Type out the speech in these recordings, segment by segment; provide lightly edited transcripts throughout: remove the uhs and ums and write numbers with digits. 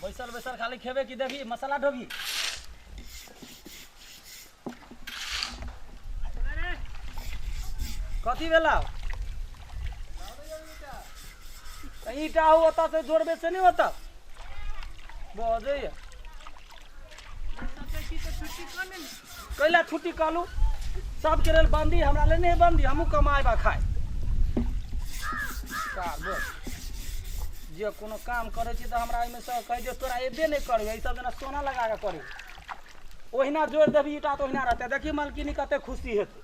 बैसल बैसल खाली खेबे की देबी मसाला ढोबी। कथी भेला? ईटा हो ओतऽ से जोड़बे से नहीं होता बजैया। कैला छुट्टी कहलू? सबके लेल बंदी, हमरा लेल नहीं बंदी, हमहूँ कमाए बा खाए। जे कोनो काम करै छी तऽ हमरा एहिमे से कहै जे तोरा एबे नहि करबै, ई सब जेना सोना लगा कऽ करै। ओहिना जोड़ि देबही ईटा तऽ ओहिना रहतै। देखी मलकिनी कते खुशी हेतै।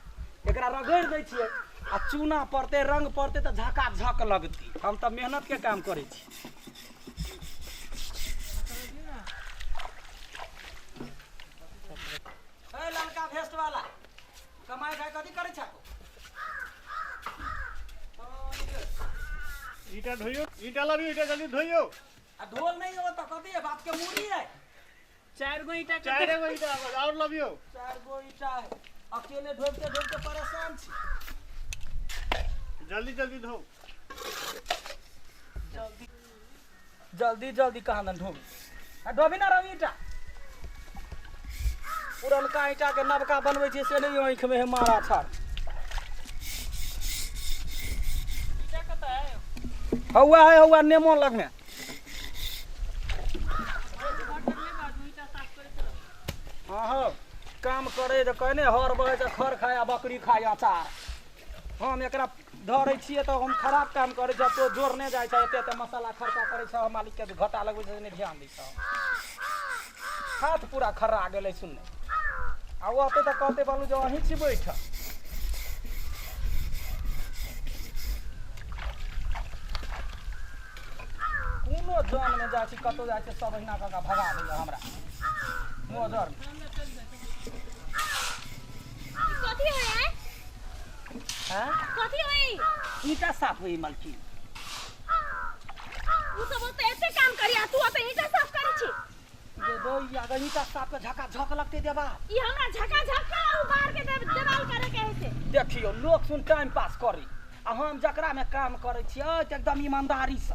एकरा रगड़ि दै छियै आ चूना पड़तै, रंग पड़तै तऽ झका झक लगतै। हम तऽ मेहनतके काम करै छी। ए ललका भेस्ट वाला, कमाई खाई कथी करै छा? ईटा ढोइयो, ईटा लाबियो, ईटा जल्दी ढोइयो। आ ढोल नहीं हो त कथी है? बाप के मूड़ी है। चार गो ईटा। चार गो ईटा और लाबियो। चार गो ईटा है, अकेले ढोलते ढोलते परेशान छी। जल्दी जल्दी धो। जल्दी जल्दी जल्दी कहाँ दन ढोबी। आ ढोबी ना रवि ईटा। पुरनका ईटा के नवका बनबै छै से नहीं आँखि में है मारा छाड़। ईटा कतऽ है? हौआ है, हौआ नेमो लगमे। हाँ हाँ काम करे जे कहने हर बहे जे खर खाय आ बकरी खाय अचार। हम एकरा धरै छियै तऽ हम खराब काम करै छै, तो जोड़ने जाइ छै, एते एते मसाला खर्चा करै छै, मालिक के घाटा लगबै छै, नहि ध्यान दै छै। हाथ पूरा खर्रा गेलै सुनने। आ ओ अतै तऽ कहतै बालू जे अहीं छी बैठल। कोनो जनमे जाइ छी, कतौ जाइ छी, सब अहिना कऽ कऽ भगा दैया हमरा मोजर। कथी होय है? हैं? कथी होय? ईटा साफ होई मलकी। उ सब ओते एते काम करी आ तू ओते ईटा साफ करै छी। जे दैया गे ईटा साफ के झका झक लगतै देबा। ई हमरा झका झक का उ बाहर के देवाल करे के है से। देखियो लोक सुन टाइम पास करी आ हम जकरा में काम करै छियै तऽ एकदम ईमानदारी से।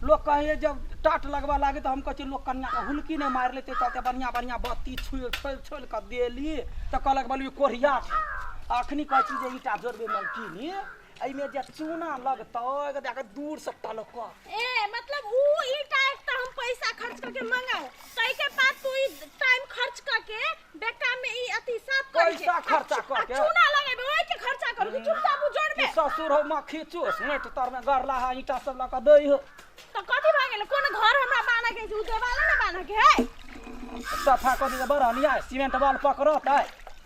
लोक कहै जब टाट लगबऽ लागे तऽ हम कहै छियै लोक कनिया के हुलकी नहि मारि लेतै तऽ बढ़िया बढ़िया बत्ती छोलि छोलि छोलि कऽ देली तऽ कहलक बोलियो कोढ़िया छै। अखनी कहै छी जे ईटा जोड़बै मलकिनी, एहिमे जे चूना लगतै देख दूर से टलकत। ए मतलब उ ईटा एक तऽ हम पैसा खर्च करके मंगाओ, तै के बाद तू ई टाइम खर्च करके बेकार में ई अथी साफ करै छै। पैसा खर्चा करके चूना लगेबे ओइ के खर्चा करू कि चुपचाप उ जोड़बे। ससुर हो मक्खी चूस माटि तर में गरला है ईटा सब लऽ कऽ दै हो। तऽ कथी भऽ गेलै? कोन घर हमरा बान्हऽ के छै? उ देवाले ने बान्हऽ के है। सफा कऽ दिअ, बड़ अन्याय सीमेंट बाल पकड़त है।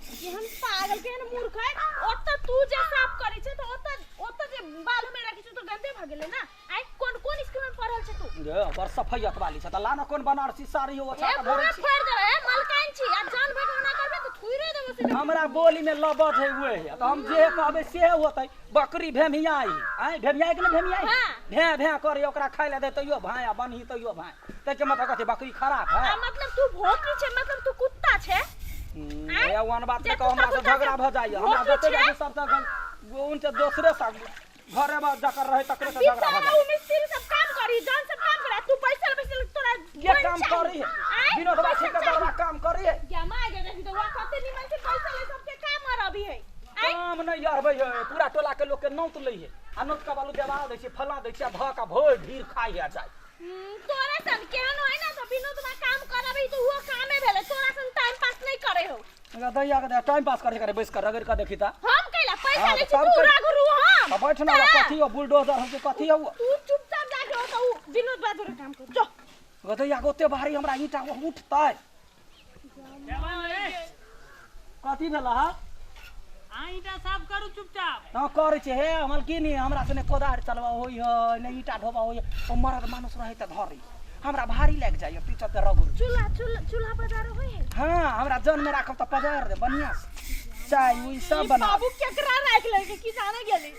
एहन पागल केहन मूर्ख है। ओतऽ तू जे साफ करै छै तऽ ओतऽ ओतऽ जे बालू में राखै छै तऽ गंदे भऽ गेलै ना। आइ कोन कोन स्कूल में पढ़ल छै तू? गे बड़ सफैयत वाली छै तऽ लाना कोन बनारसी साड़ी हो अच्छा ए के भरै मुँह छी। फोड़ि देबै, ए मलकाइन छी आ जान भरि ओना करबै तऽ थुइरे देबो सीधे। हमरा बोली में लबज है उहे है तऽ हम जे कहबै से होतै। बकरी भेमियाई आइ भेमियाई कि नहि भेमियाई? हाँ। भें भें करे ओकरा खाय लए दे तैयो भाय आ बनही तैयो भाय। तै के मतलब कथी बकरी खराब है? आ मतलब तू भोकी छै, मतलब तू कुत्ता छै। हे ओहन बात नहि कहू, हमरा से झगड़ा भऽ जाइए। हमरा जते जाइ सब से उनसे दोसरे से घरे में जकर रहे तकरे से झगड़ा भऽ जाए। मिस्त्री सब काम करी, जन सब काम करे, तू बैसल बैसल तोरा के काम करी है? विनोद बाबू के दरवा काम करी है। या माय गे देखी तो वा कते निमन से पैसा ले सबके काम अरबी है। काम नहीं अरबै है, पूरा टोला के लोग के नौत लै है। आ नौत के बालू देवाल दै छै, फलां दै छै, आ धऽ के भरि ढीर खाइ है जाय। तोरा सन केहन होय ना तऽ विनोद बा काम करबी तऽ उहो कामे भेलै, तोरा सन टाइम पास नहीं करे हो। दैया के टाइम पास करे करे बैस कर रगड़ के देखी ता। हम कैला पैसा लै छी तू रगड़ू हम। आ बैठ ना कथी हो बुलडोजर हम के कथी हो? तू चुपचाप जाके ओतऽ उ विनोद बा जोरे काम कर जो। गदैया के ओते भारी हमरा ईटा उठतै। कथी भेला हा? आ ईटा साफ करू चुपचाप। हां करै छै हे हमर की नहीं हमरा से ने कोदार चलवा होई है ने ईटा ढोबा होई है। ओ मरद मानुस रहे त धरी हमरा भारी लागि जाइए पीछा के रगड़। चूल्हा चूल्हा चूल्हा पजार होई है? हां हमरा जन में राखब त पजार दे बढ़िया से। चाय उई सब बना। बाबू केकरा राख लेलकै की जाने गेली।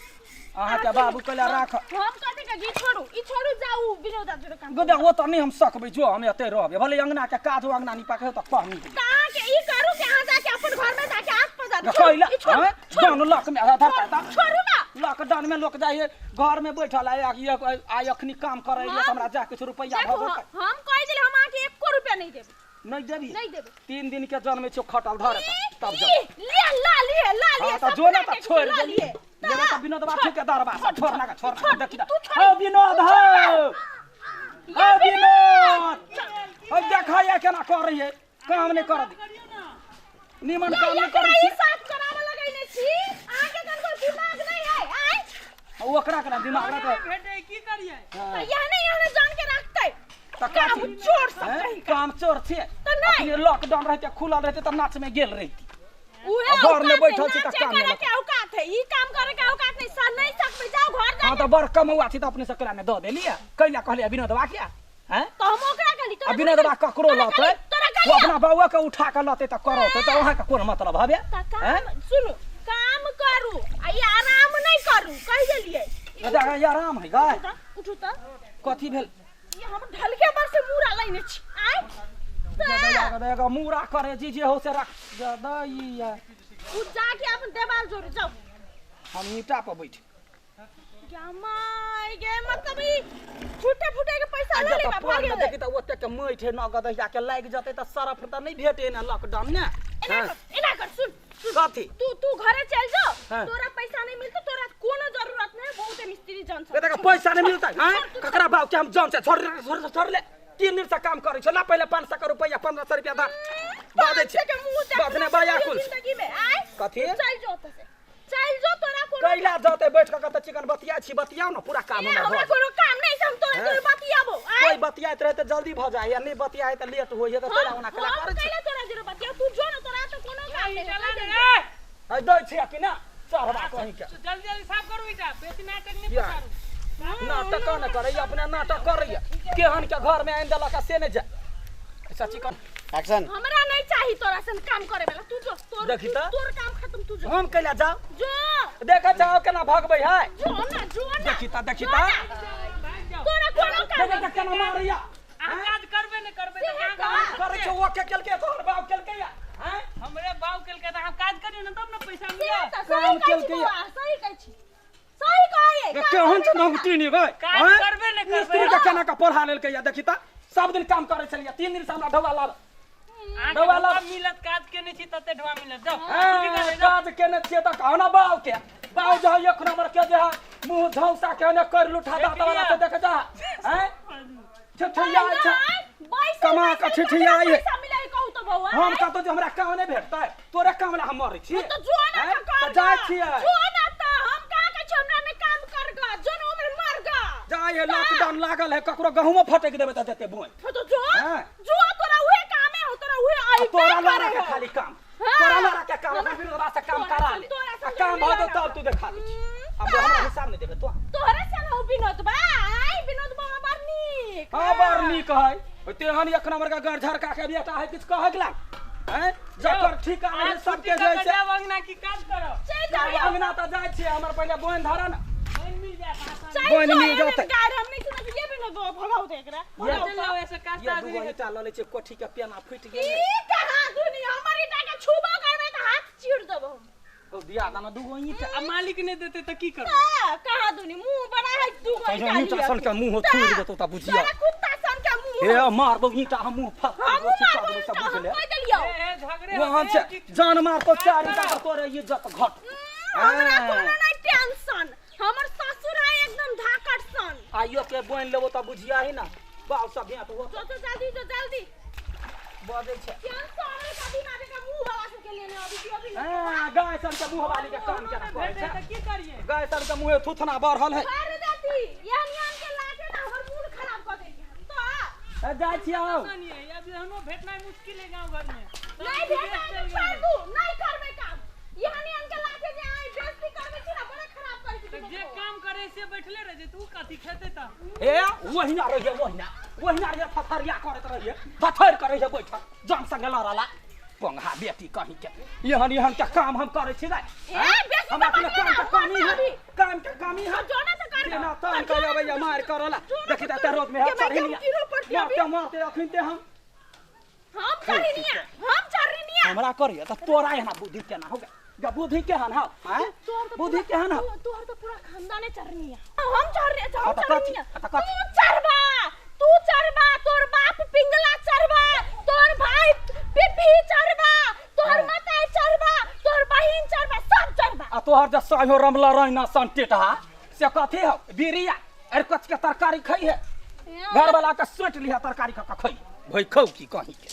अहाँ के बाबू कहला राख। हम कथी के ई छोड़ू, ई छोड़ू जाऊ विनोद जोरे काम। गदा ओ त नहीं हम सकबै जो हम एते रहबै भले अंगना के काज हो अंगना निपा के त कहनी। त अहाँ के ई करू कि अहाँ जाके अपन घर में जाके आग पजार। कैला जन लक में आधार कार्ड छोड़ू ना। लॉकडाउन में लोक जाइए घर में बैठल आइ अखनी काम करे हमरा जा किछु रुपैया भऽ गेल। हम कहि देली हम अहाँ नहीं देबै। नहीं देबी? नहीं देबै। 3 दिन के जन्म छौ खटल धर तब जा। ले ला लिए ला लिए। हां त जो ना त छोड़ दे ले त विनोद बा ठेकेदार बा छोड़ ना छोड़ देखी ओ विनोद हो ओ विनोद अब देखा या केना कर रही है काम नहीं कर दी निमन काम नहीं करै छी। साफ करावे लगैने छी अहाँ के कनको दिमाग नहीं है आय ओकरा केना दिमाग रखै भेटै की करियै त यहने यहने जान के राखतै त काम चोर सब कहीं काम चोर छे त नहीं लॉकडाउन रहते खुलल रहते त नाच में गेल रहती उहे घर में बैठल छी त काम करे के औकात है ई काम करे के औकात नहीं सर नहीं सकबै जाओ घर जा। हां त बड़ कमौआ छी त अपने से करा में द देलियै कैला कहलियै विनोद बा किया हैं त हम ओकरा कहली आ विनोद बा ककरो लतै वो अपना बाबुआ के उठा के लतै त करौतै त वहां के कोन मतलब हबे त काम सुनू काम करू आ ई आराम नहीं करू कहि देलियै। दादा ई आराम है गाय उठू त कथी भेल ई हम ढलके पर से मूड़ा लैने छी आय दादा दादा मूड़ा करे जी जे हो से रख दादा ई उ जाके अपन देवाल जोड़ जाओ हम ईटा पर बैठ my गे मतलब ई फूटे फूटे के पैसा ले लेबा भाग गेलै। देखी त ओते के माटि है नगद या के लागि जतै त सरफ त नहीं भेटे ने लॉकडाउन ने। एना कर एना कर सुन कथी तू तू घरे चल जो तोरा पैसा नहीं मिलतो तोरा कोनो जरूरत नहीं बहुत मिस्त्री जन छ देख पैसा नहीं मिलता हैं ककरा बाप के हम जन से छोड़ छोड़ छोड़ ले 3 दिन से काम करै छ ना पहिले 500 के रुपैया 1500 रुपैया दा दऽ दै छै के मुंह देख बात ने बाया कुल जिंदगी में आय कथी चल जो त से चल जो तोरा कोनो कैला जते बैठ के कत चिकन बतिया छी बतियाउ न पूरा काम हमरा हमरा कोनो काम नहीं छै हम तोरा तोर बतियाबो आय कोई बतियाइत रहे त जल्दी भ जाय या नहीं बतियाए त लेट होय त तोरा ओना केला करै छै कैला तोरा जरूर बतिया तू जो न तोरा त कोनो काम नहीं है दै छै कि ना चढ़बा कहीं के जल्दी जल्दी साफ करू ईटा बेसी नाटक नहीं पसारू नाटक न करे अपने नाटक करैया केहन के घर में आनि देलक से नहीं जा अच्छा चिकन एक्शन हमरा नहीं चाही तोरा सन काम करे वाला तू जो तोर देखी त तोर काम खत्म तू जो हम कैला जाओ जो देखा जाओ केना भगबै है जो ना जो ना देखी त देखी त तोरा कोनो काम देखा त केना मारैया अहाँ काज करबे न करबे त अहाँ करै छौ ओ के केलकै तोहर बाप केलकै हैं हमरे बाप केलकै त अहाँ काज करियो न तब न पैसा मिलत काम केलकै सही कहै छी सही कहै केहन छ नौकरी नि गै काज करबे न करबे मिस्त्री के केना के पढ़ा लेलकै या देखी त सब दिन काम करै छलियै 3 दिन से हमरा ढोआ लाब ढोआ लाब मिलत काज केने छी तते ढोआ मिलत जाओ काज केने छियै त कहना बाउ के बाउ जे एक नंबर के जे मुंह झौसा के ने कर लुठा दाता वाला से देख जा हैं ठिठिया छै कमा के ठिठिया है पैसा मिलै कहू त बौआ हम कतौ जे हमरा काम नै भेटतै तोरे काम ला हम मरै छी त जो ना त कर जाइ छियै जो ना त हम का कहै छी हमरा में काम कर ग जो न उम्र मर ग जाय है लॉकडाउन लागल है ककरो गहुमो फटक देबै त देते बोइन तो जो जो तोरा उहे कामे हो तोरा उहे आई तोरा लड़ा के खाली काम तोरा लड़ा के काम अपन विरोधवा से काम करा ले काम भ जेतौ तब तू देखा दै छी अब हमरा हिसाब नहीं देबे तो तोहरे से हो विनोद बा आई विनोद बाबा बड़ नीक। हां बड़ नीक है तेहन एक नंबर का गड़ झड़का के बेटा है किछ कहक लाग हैं जकर ठिका है सबके जाइ छै अंगना की काज करो चल जाओ अंगना त जाइ छी हमर पहिले बोइन धर न बोइन मिल जात बोइन मिल जात गार हम नहीं सुनै ये विनोद बाबा भगाउ दे एकरा चल जाओ ऐसे काज ये दूगो ईटा ल ले छै कोठी के पेना फुटि गेल ई कहां दुनी हमर ईटा के छुबो करबै त हाथ चीर देबो हम ओ दिया दाना दूगो ईटा आ मालिक ने देते त की करब कहां दुनी मुंह बना है दूगो ईटा ईटा सन के मुंह थूर देतो त बुझिया तोरा कुत्ता सन के मुंह ए मारबो ईटा हम मुंह फक हम सब बुझ ले ए झगड़े वहां से जान मारतो चार ईटा पर तोरे इज्जत घट हमरा कोनो नहीं टेंशन हमर ससुर है एकदम धाकड़ सन आइयो के बोइन लेबो त बुझिया ही ना बाव सब भेंट हो तो जल्दी तो जल्दी बजै छै टेंशन हमरे कभी ना के मुंह वाला सब के लेने अभी अभी हां गाय सन के मुंह वाली के काम केना करै छै त की करिए गाय सन के मुंह थुथना बढ़ल है अरे दादी यहन यहन के लाके ना हमर मूड खराब कर देली हम तो जाइ छी आओ सुनिए अभी हमनो भेटना मुश्किल है गांव घर में नहीं भेटना छोड़ दू नहीं करबे काम यहन यहन के लाके जे आई बेइज्जती करबे छी ना बड़ा खराब करै छी जे काम करे से बैठले रह जे तू कथी खेते त ए वहिना रहिए वहिना वहिना रहिए थथरिया करैत रहिए थथर करै है बैठल जम संगे लड़ला पंगा बेटी कहीं के यहन यहन के काम हम करै छी रे ए बेसी हमरा कोनो काम के कमी है काम के कमी है जो ना त कर ना तन के अबैया मार करला देखी त रोज में चढ़ी मारते मारते अखन ते हम चढ़िनिया हम चढ़िनिया हमरा करिए त तोरा एना बुद्धि केना हो गया बुद्धि केहन हौ हैं बुद्धि केहन हौ तोहर त पूरा खानदाने चढ़निया हम चढ़ हम चढ़निया तू चढ़बा तू चढ़बा तोर बाप पिंगला चढ़बा तोहर जे सायो रमला रहिना सन टेटहा से कथी हौ बीड़िया अरे कच के तरकारी खै है घर वाला के सोच लिहा तरकारी खा के खै भई खौ की कहीं के।